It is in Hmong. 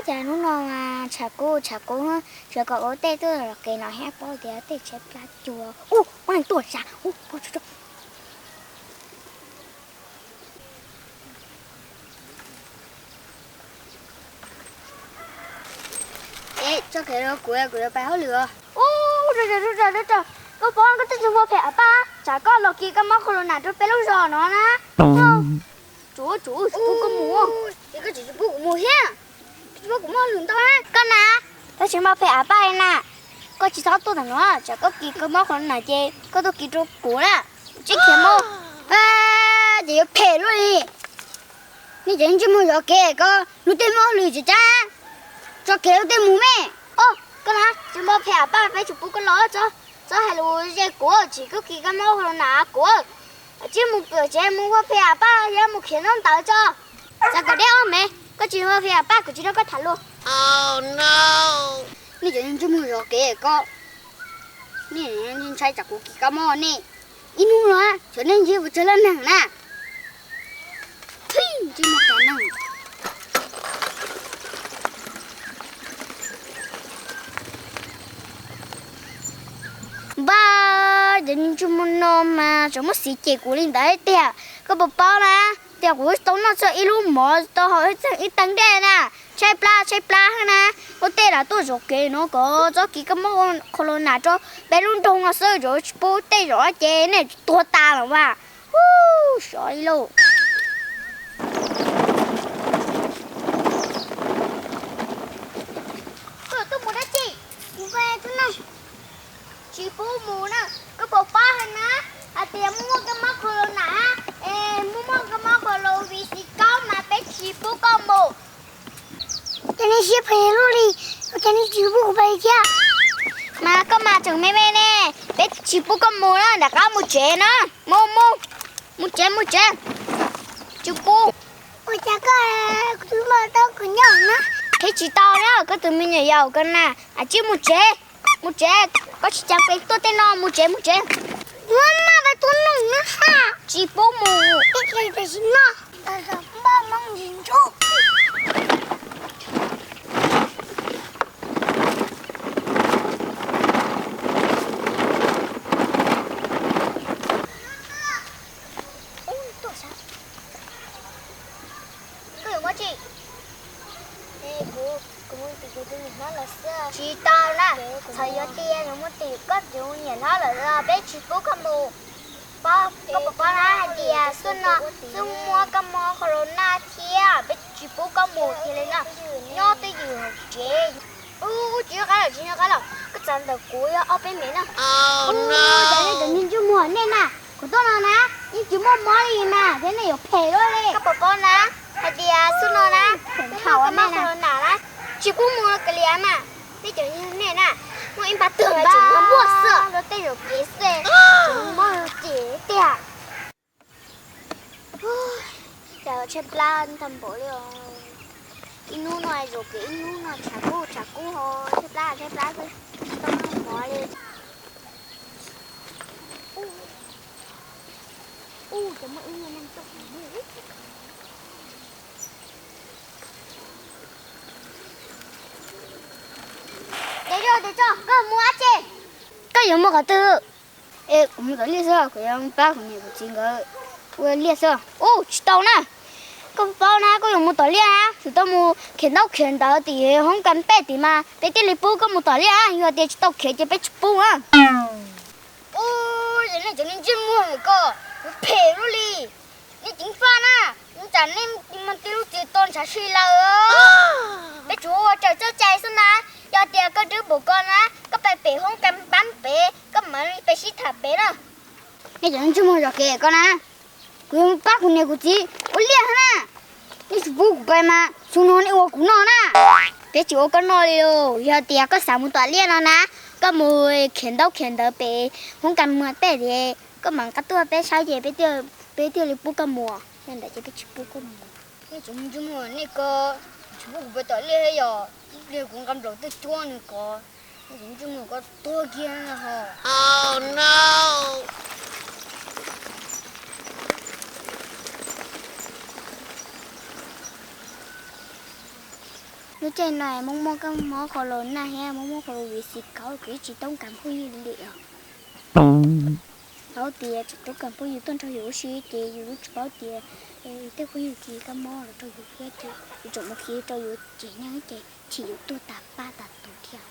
Cas hnub no mas tshav kub tshav kub, tsuas kom ua tej tuaj los kev no thiab, paub tias tej tshaib plab cuag ub, muaj neeg tuaj sav ub. Tso kev rau kuv, kuv yuav pais hauj lwm os. Ub, koj paub koj twb tsis muaj phem av paj, tsam koj los kis kab mob corona rau peb lub zos no na. Tsuav tsuav tsis pub koj mus, es koj tsis pub kuv mus thiab, tsis pub kuv muaj hauj lwm ntau na. Koj na, koj tsis muaj phem av paj na, koj tsis txhob tuaj tam no, tsam koj kis kab mob corona ces koj tuaj kis rau kuv na, tsis khiav mus. Ces yuav phem luaj li. Nej cov ntsej muag zov kev ko, luag tej muaj hauj lwm tsis tsa, tso kev luag tej mus me. Os, koj na, tsis muaj phem av paj peb tsis pub koj los, txhob hais lus ze kuv, tsis koj kis kab mob corona kuv. Tsij mus pem tsev mus ua phem av paj, yog mus khiav ntaub ntawv tso. Txav kom deb ob me, koj tsis muaj phem av paj kuv tsis nrog koj tham luag. Nej cov ntsej muag zov kev ko, nej ntshai tsam kuv kis kab mob nej. Ib hnub no xyov nej ntsib puas tsawg leej neeg na. Ntsej muag qas neeg. Npaj, cov ntsej muag no mas tseem muab xiv cem kuv li ntawd tiag. Koj puas paub na, tias kuv tau noj txog ib lub mov, tau haus txog ib teev dej na. Tshaib plab tshaib plab na. Ua tej lam tuaj zov kev no kom txhob kis kab mob corona rau peb lub nroog no xwb, tsis pub tej zov ces nej tuag tas los mas. Ub, sov ib lauj. Koj tuaj mus dab tsi? Kuv pais tus neeg. Tsis pub mus na. Koj puas paub hais na, hais tias muaj muaj kab mob corona, es muaj muaj kab mob corona virus kaub mas peb tsis pub koj mus. Ces nej siab phem luaj li, ua cas nej tsis pub kuv pais thiab? Mas koj mas tseem me me ne, peb tsis pub koj mus na, nram qab mus tsev na. Mus mus, mus tsev mus tsev, tsis pub. Ua cas koj, kuv twb muaj tau kuv nyuam na. Qhib tsis tau na, koj tus me nyuam yaus ko na, tsij mus tsev, mus tsev, koj tsis cas pes tuaj tej no, mus tsev mus tsev. Muab maj pes tuaj noj na ha. Tsis pub mus. Ib pliag tam sim no, npaj moo ntsis ntsuj. Koj yuav muab tsis? Kuv, kuv mus tim kuv tus niam hlob los xwb. Tsis tau na, txawm yuav tias yuav mus tim koj tus niam hlob lawm los peb tsis pub koj mus. Koj puas paub na hais tias xub no xub muaj kab mob corona thiab, peb tsis pub koj mus kiag li na. Nyob twj ywm hauv tsev. Ub, tsis nyob qab lawm, tsis nyob qab lawm, koj txav ntawm kuv yog ob peb mev na. Ub, cov nej cov ntsej muag nej na, kuv tuaj no na, yeej tsis muaj mob li mas thiab nej yuav phem luaj li. Koj puas paub na hais tias xub no na, thaum nej na, tsis pub mus kiag li mas, nej cov nej na, muaj ib npab twg tseem muaj xwb, luag tej zaum kev xwb, tseem muaj ces tiag. Cas tshaib plab tag npaum li os. Ib hnub no zaum kev, ib hnub no tshav kub tshav kub ho tshaib plab tshaib plab xwb, tsis tau noj mov li. Ub, ces muaj ib nyuag neeg tuaj. Ces tso, ces tso, koj mus dab tsi? Koj yuav mus qhov twg? Es kuv mus tom liaj xwb, kuv yuav pab kuv niam kuv txiv nkawd ua liaj xwb. Ub, tsis tau na. Koj paub na, koj yuav mus tom liaj na, yus tau mus khiav ntaub khiav ntawv tim hoob kas pej tim mas peb thiaj li pub koj mus tom liaj na, yog tias tsis tau khiav ces peb tsis pub na. Ub, yog nej cov neeg ntsej muag ko, kuv phem luaj li. Nej ceev faj na, ua cas nej mus tib lub txiv to ntshav si lawm. Peb tsuas ua raws txoj cai xwb na, yog tias koj twb pom ko na, koj pais pem hoob kas pab pem, koj mam li pais sib tham pem na. Nej cov neeg ntsej muag zov kev ko na, kuv yuav pab kuv niam kuv txiv ua liaj na. Nej tsis pub kuv pais mas xyoo no nej ua kuv noj na. Peb tsis ua koj noj li os. Yog tias koj xav mus tom liaj no na, koj mus khiav ntaub khiav ntawv pem hoob kas muag tej ces koj mam nqa tuaj peb saib ces peb thiaj li pub koj mus. Yog ntawd ces peb tsis pub koj mus. Nej cov neeg ntsej muag nej ko, tsis pub kuv pais tom liaj thiab yog? Ib pliag kuv nqa nplaum twj cuab nws ko, nej cov neeg ntsej muag ko tuag kiag ho. Lub caij no Hmoob muaj kab mob qhov los nag thiab Hmoob muaj qhov los vim xis kauv, kuv yeej tsis toob kam phooj ywg li os. Paub tias tseem toob kam phooj ywg tuaj nrog yus ua si ces yus tsis paub tias tej phooj ywg khi kab mob los rau yus thiab ces yus tseem mus khi rau yus tsev neeg ces chim yus tuag tas paj tas tus thiab.